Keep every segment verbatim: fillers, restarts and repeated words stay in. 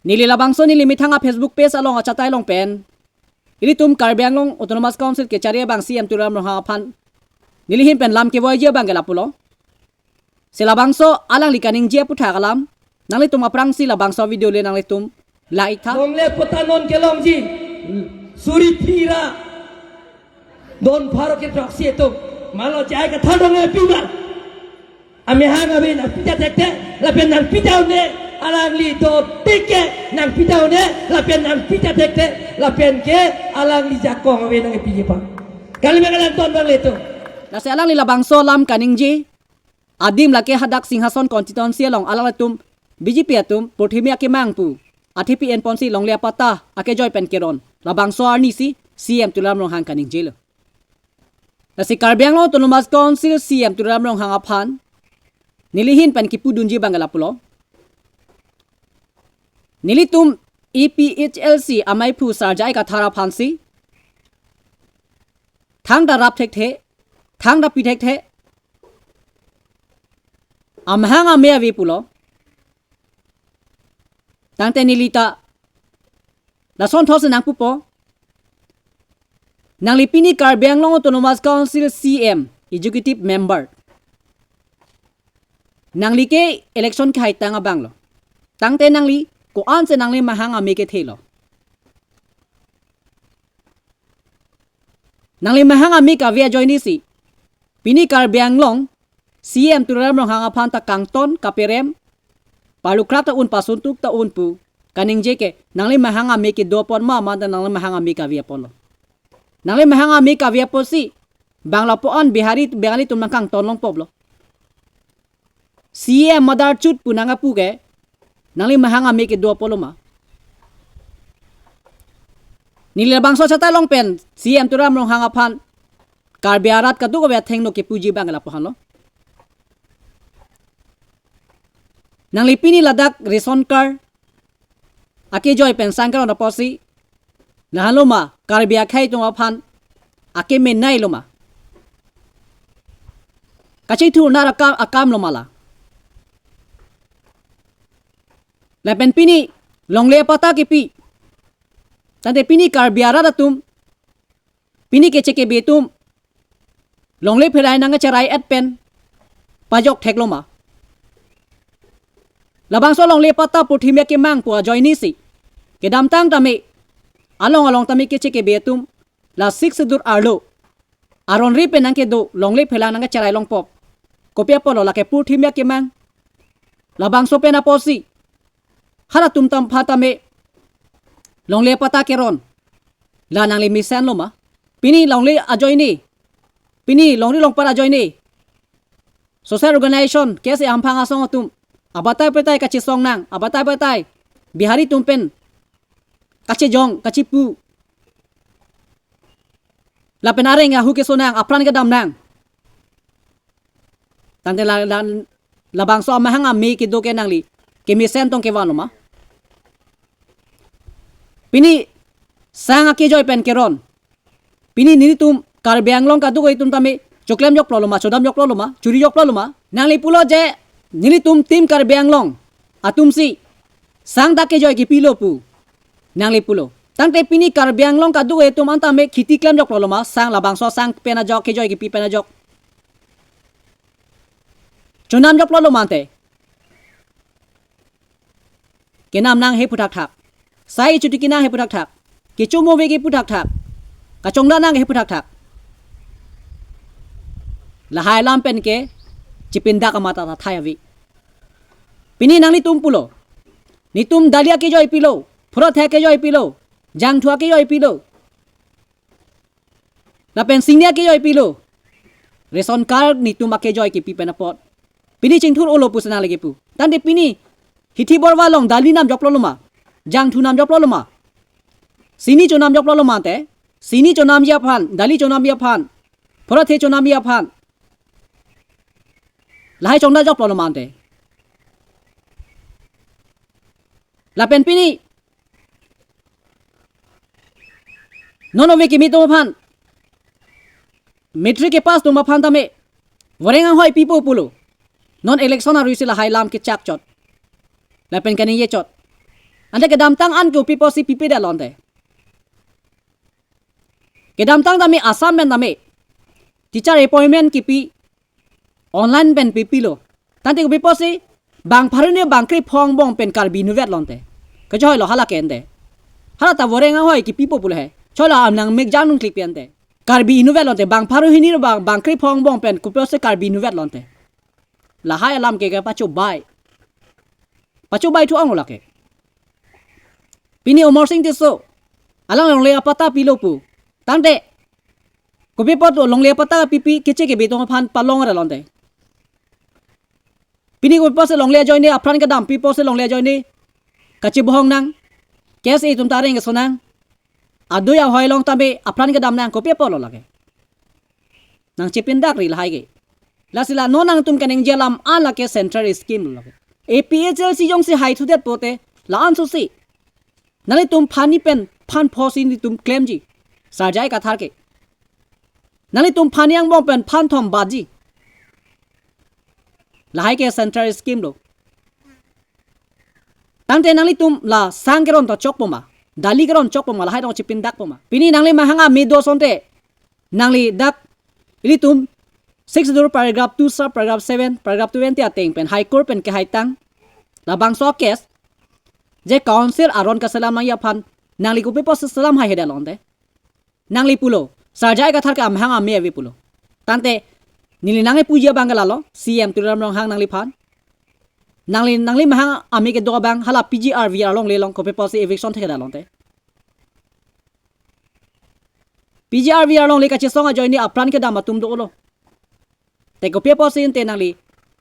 Neli labangso neli methang a-Facebook page along achatai along pen, ilitum Karbi Anglong Autonomous Council kechari abang C M Tuliram Ronghang aphan neli ahin pen lam kevoiji abang ke lapulo. Si labangso alangli kaningje aphuthak alam nanglitum aphrangsi labangso video le nanglitum like tha. Longle pota non kelongji, suri phira, don pharo kethroksi atum, malo chai kathar dong e pima. Amehang ave nangpita thekthe, lapen nangpita un-e, alangli do tike nangpita un-e, lapen nangpita thekthe, lapen ke alangli jakong ave nangpiji pa. Kali me kalang ton abang le atum. Lasi alangli labangso alam kaningje adim lake hadak Singhason constituency along alanglitum B J P atum purthimi akemang pu athepi enponsi longle apata akejoi pen keron, labangso arnisi C M Tuliram Ronghang kaningjelo. Lasi Karbi Anglong Autonomous Council C M Tuliram Ronghang aphan neli ahin pen kipudunji abang ke lapulo. Nelitum A P H L C amei phu Sarjai Kathar aphansi thangta rap thekthe, thangta pi thekthe, amahang ame ave pulo. Tangte neli ta lason thotsi nangpupo. Nangli pini Karbi Anglong Autonomous Council C M, Executive Member. Nangli ke election kehai tang abang lo. Tangte nangli ko-ansi nangli mahang ame kethe lo. Nangli mahang ame kave ajoinesi pini Karbi Anglong C M Tuliram Ronghang aphan ta kangton kaperem, parlukra ta un, pasuntuk ta un pu kaningje ke nangli mahang ame kedo apot ma, mate nangli mahang ame kave apot lo? Nangli mahang ame kave apotsi bang lapu-an Bihari Bengali atum nangkangton longpop lo? C M mother chut pu nangpu ke nangli mahang ame kedo apot lo ma? Neli labangso achatai along pen C M Tuliram Ronghang aphan Karbi arat kadokave athengno kepuji abang lapu-an lo. Nangli pini ladak ration card akejoi pen sang keron apotsi, lahenlo ma Karbi akhei atum aphan akemenei lo ma? Kachithurnar akam, akam lo ma la? Lapen pini longle apata kepi, tangte pini Karbi arat atum, pini keche kebe atum longle pherang nangkacherai-et pen pajok thek lo ma? Labangso longle apata purthimi akemang pu ajoinesi kedamtang tame along along tame keche kebe atum la Sixth Schedule arlo aron ri pen nangkedo, longle pherang nangkacherai longpop. Kopi apot lo? Lake purthimi akemang. Labangso pen apotsi halatum atum aphan tame longle apata keron, la nangli mesen lo ma? Pini longle ajoine, pini longri longpat ajoine social organization, K S A hamphang asong atum abatai batai kachesong nang, abatai batai Bihari atum pen kachejong, kachepu, lapen areng ahu keso nang, apran kedam nang. Tangte la, la, labangso amahang ame kedo ke nangli kemesen tong kevan lo ma? Pini sang akejoi pen keron, pini nelitum Karbi Anglong kadokave atum tame choklem jokplo lo ma, chodam jokplo lo ma, churi jokplo lo ma? Nangli pulo je nelitum Team Karbi Anglong atumsi sang ta kejoi kepilo pu nangli pulo. Tangte pini Karbi Anglong kadokave atum an tame kheti klem jokplo lo ma, sang labangso sang pen ajok, kejoi kepi pen ajok? Chonam jokplo lo ma ante? Kenam nang he pu thakthak. Sai chuti kenang he pu thakthak. Kecho mo ave ke pu thakthak. Kachongda nang he pu thakthak. Lahai alam pen ke chipindak amat ta thai ave. Pini nanglitum pulo, netum dali akejoi pilo, phurothe akejoi pilo, jangthu akejoi pilo, lapen singni akejoi pilo, ration card netum akejoi kepi pen apot. Pini chingthur-olo pusi nangli kepu. Tangte pini hithi borwa along dali nam jokplo lo ma, jangthu nam jokplo lo ma, singni chonam jokplo lo ma ante? Singni chonamji aphan, dali chonamji aphan, phurothe chonamji aphan lahai chongda jokplo lo ma ante? Lapen pini non ove kimi atum aphan, matric kepass atum aphan tame voreng anghoi pipo pulo. Non election aruisi lahai alam kechak chot lapen kaningje chot. Ante kedamtang an kopi apotsi pipedet lo ante. Kedamtang tame Assam pen tame teacher appointment kipi online pen pipilo. Tangte kopi apotsi bang pharo hini bang krepho angbong pen Karbi inutvet lo ante. Kachehoi lo hala ke ante. Hala ta voreng ahoi kipipo pulo he. Cholo am nangmek jang nangklikpi ante. Karbi inutvet lo ante. Bang pharo hini bang, bang krepho angbong pen kopi apotsi Karbi inutvet lo ante. Lahai alam ke kepachobei. Pachobei thu ang lo lake. Pini Amarsing Tisso alang longle apatta pilo pu. Tangte kopi apot longle apatta pipi keche kebe atum aphan palongre lo ante. Pini kopi apotsi longle ajoine apran kedam, pi apotsi longle ajoine kachebohong nang, K S A atum ta areng keso nang, adui ahoi along tame apran kedam nang, kopi apot lo lake. Nangchepindakri lahai ke. Lasi la non nangtum kaningje alam an lake central scheme lo lake. A P H L C jongsi haithudet pote la-an sosi. Nanglitum phan hini pen phan pho si nelitum klemji. Sar J I Kathar ke. Nanglitum phan hini angbong pen phan thom batji. Lahai ke central scheme lo. Tangte nanglitum la sang keron ta chokpo ma, dali keron chokpo ma, lahai tong chepindakpo ma. Pini nangli mahang ame do asonte, nangli dak ilitum Sixth Schedule paragraph two, sub paragraph seven, paragraph twenty ateng pen High Court pen kehaitang labangso case je council aron keselam nangji aphan nangli kopi apotsi selam haihedetlo ante. Nangli pulo, Sar J I Kathar ke amahang ame ave pulo. Tangte neli nangli puji abang ke lalo, C M Tuliram Ronghang nangliphan. Nangli, nangli mahang ame kedo abang hala P G R V R longle along kopi apotsi eviction thekthe lo ante. P G R V R longle kachesong ajoine apran kedam atum dolo. Te kopi apotsi ante nangli,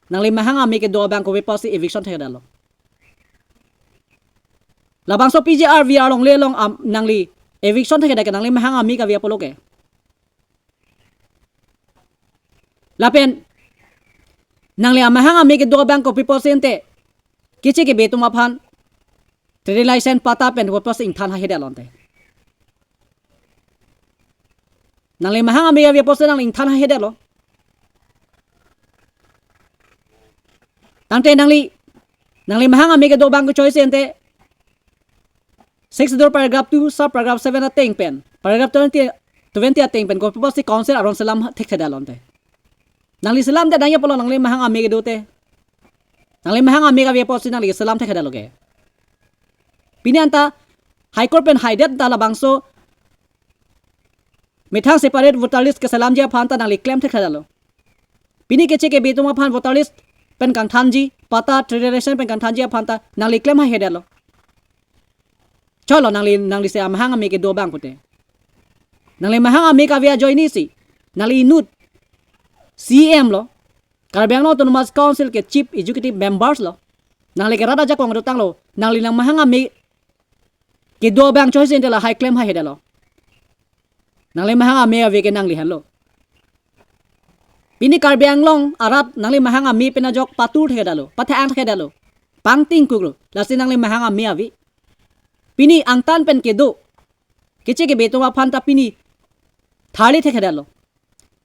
nangli mahang ame kedo abang kopi apotsi eviction thekthedetlo. Labangso P G R V R longle along am, nangli eviction thekthedet ke nangli mahang ame kave apotlo ke. Lapen nangli amahang ame kedo abang kopi apotsi ante keche kebe atum aphan trade license patta pen kopi apotsi ingthan haihedetlo ante. Nangli mahang ame ave apotsi nangli ingthan haihedetlo. Tangte nangli, nangli mahang ame kedo abang kechoisi ante Sixth Schedule paragraph two, sub paragraph seven ateng pen, paragraph twenty, twenty ateng pen kopi apotsi council aron selam thekthedetlo ante. Nangli selamte nangji apotlo nangli mahang ame kedote. Nangli mahang ame kave apotsi nangli selam thekthedetlo ke. Pini anta High Court pen haidet ta labangso methang separate voter list keselamji aphan ta nangli klem thekthedetlo. Pini keche kebe atum aphan voter list pen kangthanji, patta trade license pen kangthanji aphan ta nangli klem haihedetlo. Cholo nangli, nangli si amahang ame kedo abang pute. Nangli mahang ame kave ajoinesi nangli inut C M lo, Karbi Anglong Autonomous Council ke Chief Executive Members lo. Nangli ke rat ajakong dotanglo, nangli nangmahang ame kedo abang choisi ante lahai klem haihedetlo. Nangli mahang ame ave ke nangli henlo. Pini Karbi Anglong arat nangli mahang ame pen ajok patur thekthedetlo, pathang thekthedetlo, pangting kuklo, lasi nangli mahang ame ave. Pini angtan pen kedo keche kebe atum aphan ta pini tharli thekthedetlo.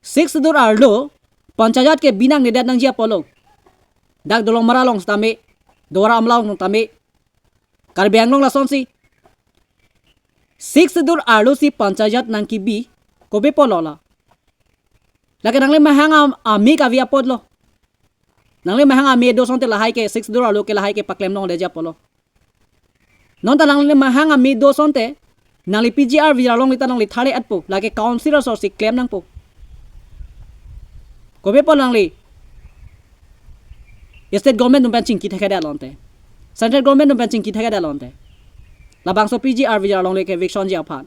Sixth Schedule arlo panchayat ke binangnedet nangji apotlo. Dak Dolamara along setame, Duar Amla along tame, Karbi Anglong lasonsi Sixth Schedule arlosi panchayat nangkebi kopi apotlo la? Lake nangli mahang am, ame kave apotlo. Nangli mahang ame do asonte lahai ke Sixth Schedule arlo ke lahai ke paklem longledetji apotlo. Non ta nangli mahang ame do asonte nangli P G R V R longle ta nangli thare atpo, lake council asorsi klem nangpo. Kopi apot nangli state government atum pen chingki thekthedetlo ante, central government atum pen chingki thekthedetlo ante. Labangso P G R V R longle ke evictionji aphan,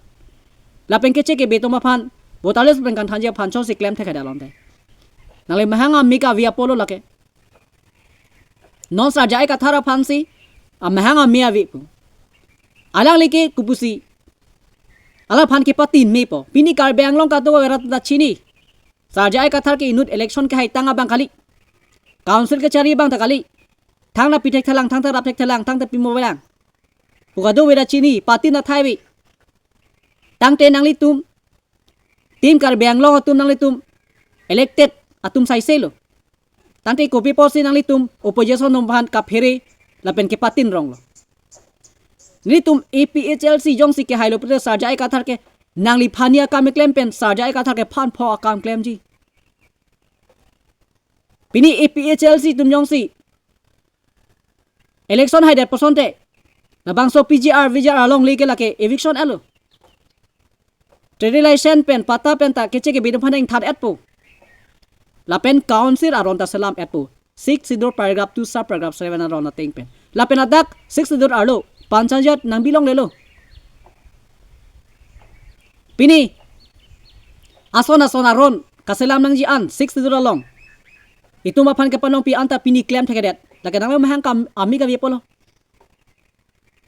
lapen keche kebe atum aphan voter list pen kangthanji aphan chosi klem thekthedetlo ante. Nangli mahang ame kave apotlo lake. Non Sar J I Kathar aphansi amahang ame ave pu. Alangli ke kopusi alangphan kepatin mepo? Pini Karbi Anglong kadokave arat ta chini. Sar J I Kathar ke inut election kehaitang abang kali, council kechari abang ta kali. Thangta pi thekthelang, thangta rap thekthelang, thangta pimo avelang pu kadokave ta chini, patin athai ave. Tangte nanglitum Team Karbi Anglong atum nanglitum elected atum saise lo. Tangte kopi apotsi nanglitum opposition atum aphan kaphere lapen kepatin ronglo? Nelitum A P H L C jongsi kehailo pute Sir J I Kathar ke nangliphan ni akam keklem pen Sir J I Kathar ke phan pho akam klemji. Pini A P H L C atum jongsi election haidet pu asonte labangso P G R, V G R alongle ke lake eviction et lo. Trade license pen patta pen ta keche kebe atum aphan ingthan etpo. Lapen council aron ta selam etpo. Sixth Schedule paragraph two sub paragraph seven aron ateng pen. Lapen hadak Sixth Schedule arlo panchayat nangbi longlelo. Pini ason ason aron kaselam nangji an Sixth Schedule along itum aphan kepanongpi anta pini klemthekthedet. Lake nangli mahang kam ami kave apotlo.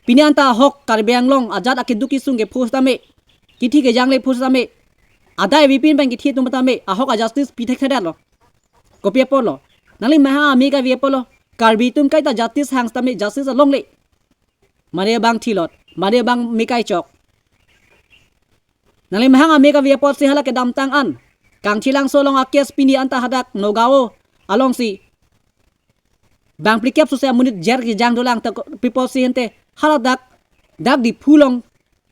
Pini anta ahok Karbi Anglong ajat akeduk kesung ke pusitame, kithi kejangle pusitame, adai avepin pen kithi atum tame ahok a-justice pithekthe det lo. Kopi apotlo? Nangli mahang ami kave apotlo. Karbi atum kaita justice hang sitame justice alongle. Mane bang thilot, mane bang mekai chok. Nangli mahang ami kave apotsi hala kedamtang an Kangchilangso along a-case pini anta hadak Nagaon alongsi bang phlikep sose amonit jer kejang dolang ta ko-, pi apotsi ante hala dak, dak Diphu along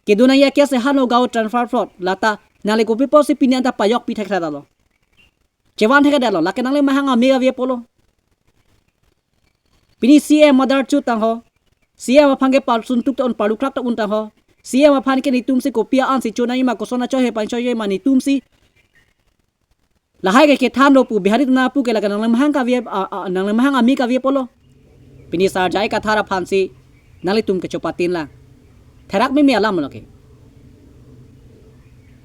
kedo nangji a-case ha Nagaon transfer plot lata nangli kopi apotsi pini anta pajok pithekthe det lo. Chevan thekthe det lo, lake nangli mahang ami kave apotlo. Pini C M madarchu tangho. C M aphan ke parsun tuk ta un, parlukrak ta un tangho. C M aphan ke netumsi kopi ansi chonai ma, koson achohe pen chohe ma netumsi. Lahai ke kethan lo pu Bihari atum nangpu ke lake nangli mahang kave, a, a, nangli mahang ami kave apotlo. Pini Sir J I Kathar aphansi nanglitum kechopatin lang. Therak meme alam lo ke.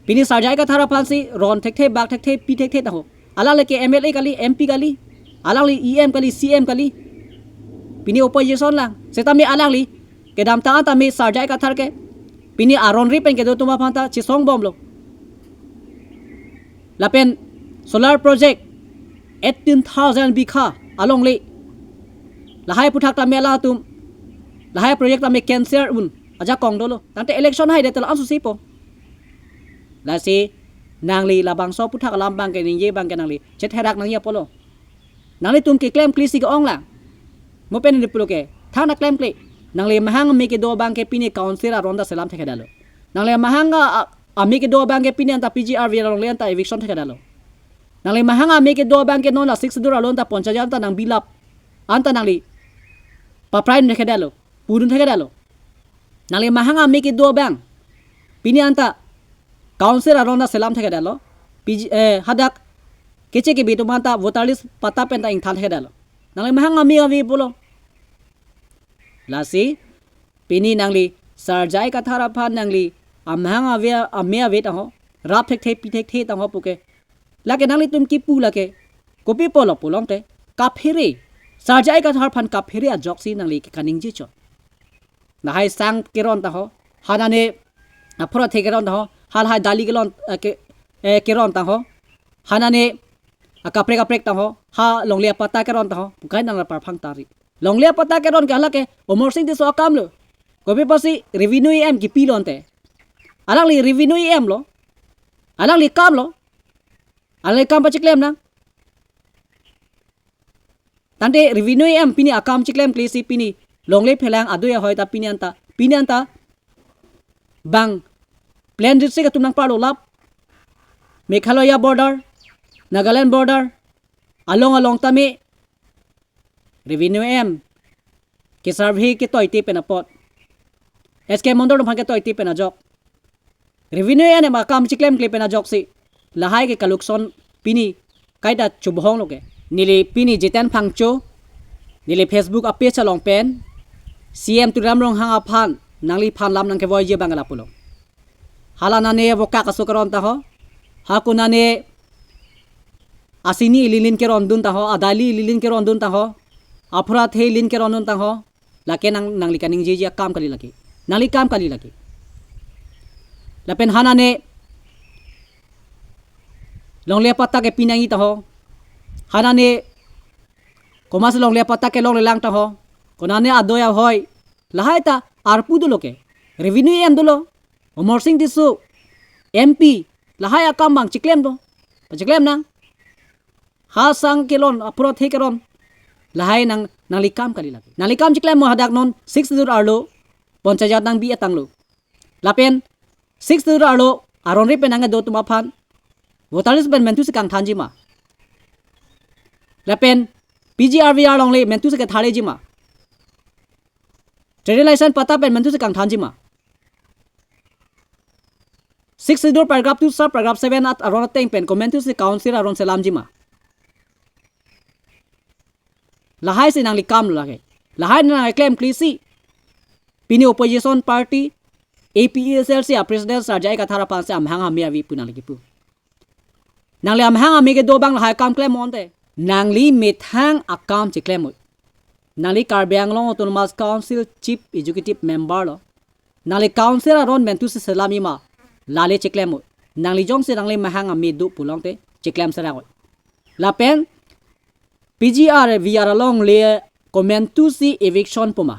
Pini Sir J I Kathar aphansi ron thekthe, bak thekthe, pi thekthe tangho. Alangli ke M L A kali, M P kali, alangli E M kali, C M kali. Pini opposition lang. Setame alangli kedamtang an tame Sir J I Kathar ke pini aron ri pen kedo atum aphan ta chesong bomlo. Lapen solar project eighteen thousand bigha alongle. Lahai aphuthak tame alangtum, lahai project tame cancel un ajakong dolo. Tangte election haidet lo ansusipo. Lasi nangli labangso aphuthak alam abang ke ningje abang ke nangli chetherak nangji apotlo. Nanglitum keklem klisi ke-ong lang. Mo pen ni pulo ke thang na klemkle. Nangli mahang ami kedo abang ke pini council aron ta selam thekthe det lo. Nangli mahang a, a, ami kedo abang ke pini anta P G R V alongle anta eviction thekthe det lo. Nangli mahang ami kedo abang ke non la Sixth Schedule along ta panchayat ta nangbilap anta nangli paprai thekthe det lo, pudun thekthe det lo. Nangli mahang ami kedo abang pini anta council aron ta selam thekthe det lo. P G, eh, hadak keche kebe atum anta voter list patta pen ta ingthan thekthe det lo. Nangli mahang ami kave apotlo. Lasi pini nangli Sir J I Kathar aphan nangli amahang ave, ami ave tangho, rap thekthe pi thekthe tangho puke. Lake nanglitum kipu lake kopi apotlo pulote kaphere, Sir J I Kathar aphan kaphere ajoksi nangli ke kaningje chot. Lahai sang keron tangho, hanane aphurathe keron tangho, halahai dali kelon, eh, ke, eh, keron tangho, hanane akaprek kaprek tangho, ha longle apatta keron tangho, pukai nang la parphang tari. Longle apatta keron ke hala ke Amarsing Tisso akam lo. Kopi apotsi revenue E M kipi lo ante. Alangli revenue E M lo. Alangli kam lo. Alangli kam pachiklem nang. Tangte revenue E M pini akam chiklemklesi pini longle phelang adui ahoi ta pini anta, pini anta bang plain district atum nangparlo lap, Meghalaya border, Nagaland border along along tame revenue E M ke survey ketoite pen apot, S K Mondal atum aphan ketoite pen ajok, revenue E M akam chiklemkle pen ajoksi lahai ke kalukson pini kaita chubohong lo ke. Neli pini Jiten Phangcho, neli Facebook a-page along pen C M Tuliram Ronghang aphan nangliphan lam nangkevoiji abang lapulo. Hala nane vokak aso keron tangho, hako nane asini ililin kerondun tangho, adali ililin kerondun tangho, aphurathe ililin kerondun tangho, lake nang, nangli kaningjeji akam kali lake. Nangli kam kali lake. Lapen hanane longle apatta ke pinangji tangho, hanane komatsi longle apatta ke longlelang tangho, konane adui ahoi, lahai ta arpu dolo ke, revenue E M dolo, Amarsing Tisso M P, lahai akam abang chiklem do, pachiklem nang. Ha sang kelon, aphurathe keron, lahai nang, nangli kam kali lake. Nangli kam chiklem mo hadak non Sixth Schedule arlo Panchayat nangbi etanglo. Lapen Sixth Schedule arlo aron-re pen nangkedo atum aphan voter list pen mentu si kangthanji ma? Lapen P G R V R alongle mentu si ketharleji ma? Trading license patta pen mentu si kangthanji ma? Sixth Schedule paragraph two sub paragraph seven at aron ateng pen komentu si council aron selamji ma? Lahai si nangli kam lo lake. Lahai nangklemkle si pini opposition party A P H L C a president Sir J I Kathar aphan si amahang ame ave pu nangli kipu. Nangli amahang ame kedo abang lahai kam klem ante, nangli methang akam chiklem noi. Nangli Karbi Anglong Autonomous Council Chief Executive Member lo. Nangli council aron mentu si selamji ma? Lale chiklem noi. Nangli jongsi nangli mahang ame do pulote chiklem serak noi. Lapen P G R V R alongle komentu si eviction pu ma?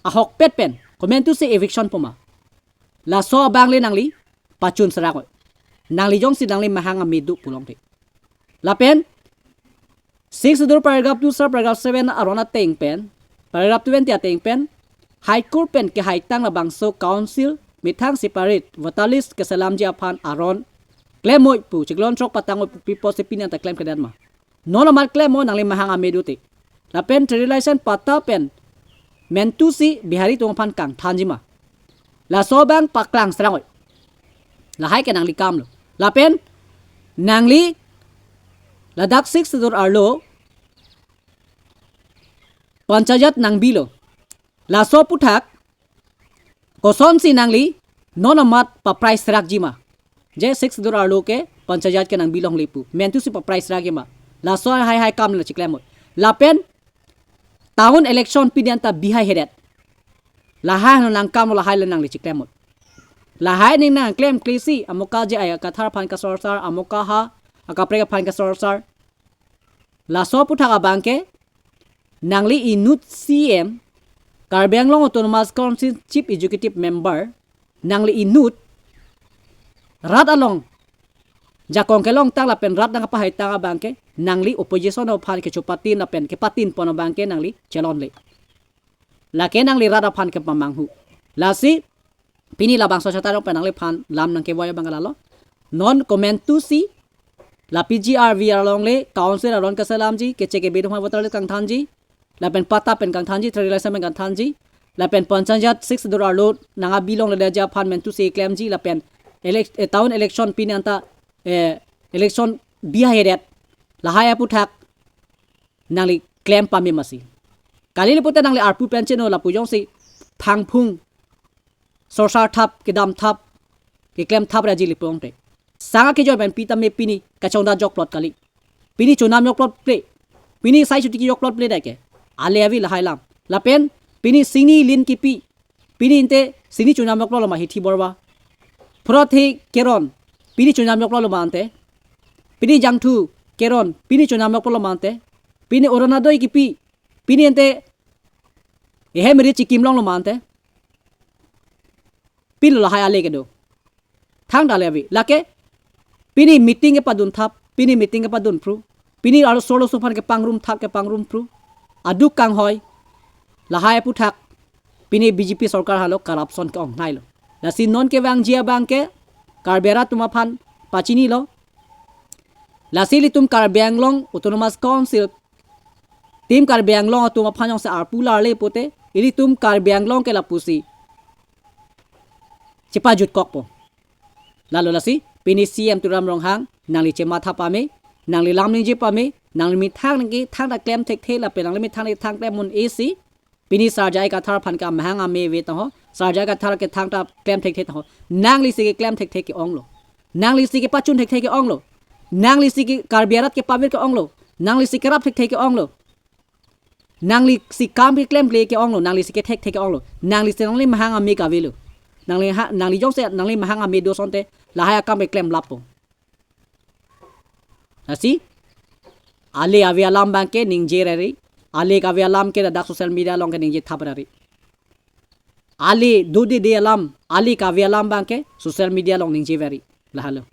Ahokpet pen komentu si eviction pu ma? Laso abang le nangli pachun serak noi. Nangli jongsi nangli mahang ame do pulote. Lapen Sixth Schedule paragraph two sub paragraph seven aron ateng pen, paragraph twenty ateng pen, High Court pen kehaitang labangso council methang separate voter list keselamji aphan aron klem noi pu, chiklo throk patang noi pu pi apotsi pini anta klemkledet ma? Non amat klem noi, nangli mahang ame dote. Lapen trading license patta pen mentu si Bihari atum aphan kangthanji ma? Laso abang paklang serak noi. Lahai ke nangli kam lo. Lapen nangli ladak Sixth Schedule arlo Panchayat nangbilo. Laso aphuthak kosonsi nangli non amat paprai serakji ma? Je Sixth Schedule arlo ke Panchayat ke nangbi longle pu, mentu si paprai serakji ma? Laso haihai kam le chiklem noi. Lapen town election pini anta bihaihedet. Lahai hano nangkam, lahai le nangli chiklem noi. Lahai ning nangklemkle si, amoka J I Kathar aphan kasorsar, amoka ha akaprek aphan kasorsar. Laso aphuthak abang ke nangli inut C M, Karbi Anglong Autonomous Council Chief Executive Member, nangli inut rat along jakong kelongtang lapen rat nangpahaitang abang ke nangli opposition aphan kechopatin lapen kepatin pon abang ke nangli chelongle. Lake nangli rat aphan kepamanghu. Lasi pini labangso chatadong pen nangliphan lam nangkevoi abang ke lalo. Non komentu si la P G R V R alongle council aron keselamji, keche kebe atum aphan voter list kangthanji, lapen patta pen kangthanji, trading license pen kangthanji, lapen Panchayat Sixth Schedule arlo nangbi longledetji aphan mentu si klemji, lapen elec-, eh, town election pini anta, eh, election bihaihedet. Lahai aphuthak nangli klem pame masi? Kali le pute nangli arpu pen cheno lapu jongsi phangphung sorsar thap, kedam thap, keklem thap raji le pute. Sanga kejoi pen pi tame pini kachongdat jokplot kali. Pini chonam jokplot ple. Pini sai chuti kejokplot ple dak ke. Ale ave lahai alam. Lapen pini sini lin kipi. Pini ante sini chonam jokplot lo ma Hithi Borwa? Phurothe Keron, pini chonam jokplot lo ma ante? Pini Jangthu Keron, pini chonam jokplot lo ma ante? Pini Orunodoi kipi, pini ante ehem ri chikim longlo ma ante? Pilo lahai ale kedo? Thangta ale ave. Lake pini meeting kepadun thap, pini meeting kepadun phru, pini arloso arloso aphan kepangrum thap, kepangrum phru, aduk kanghoi. Lahai aphuthak pini B J P sorkar halo corruption ke-ongnailo. Lasi non kevangji abang ke Karbi arat atum aphan pachinilo. Lasi ilitum Karbi Anglong Autonomous Council, Team Karbi Anglong atum aphan jongsi arpu larle pute, ilitum Karbi Anglong ke lapusi chepajutkokpo. Lalo lasi pini C M Tuliram Ronghang, nangli chematha pame, nangli lam ningje pame, nangli methang nangkethang ta klem thekthe lapen nangli methang nangkethang klem un-e si pini Sir J I Kathar aphan ke amahang ame ave tangho, Sir J I Kathar ke thangta klem thekthe tangho. Nangli si keklem thekthe ke-onglo. Nangli si kepachun thekthe ke-onglo. Nangli si ke Karbi arat kepavir ke-onglo. Nangli si kerap thekthe ke-onglo. Nangli si kam keklemkle ke-onglo. Nangli si kethekthe ke-onglo. Nangli si nangli mahang ame kavelo. Nangli ha, nangli jongsi nangli mahang ame do asonte lahai akam keklem lappo. Lasi ale ave alam abang ke ningje rari, ale kave alam ke ladak social media along ke ningje thap rari. Ale dodede alam, ale kave alam abang ke social media along ningje rari. Lahelo.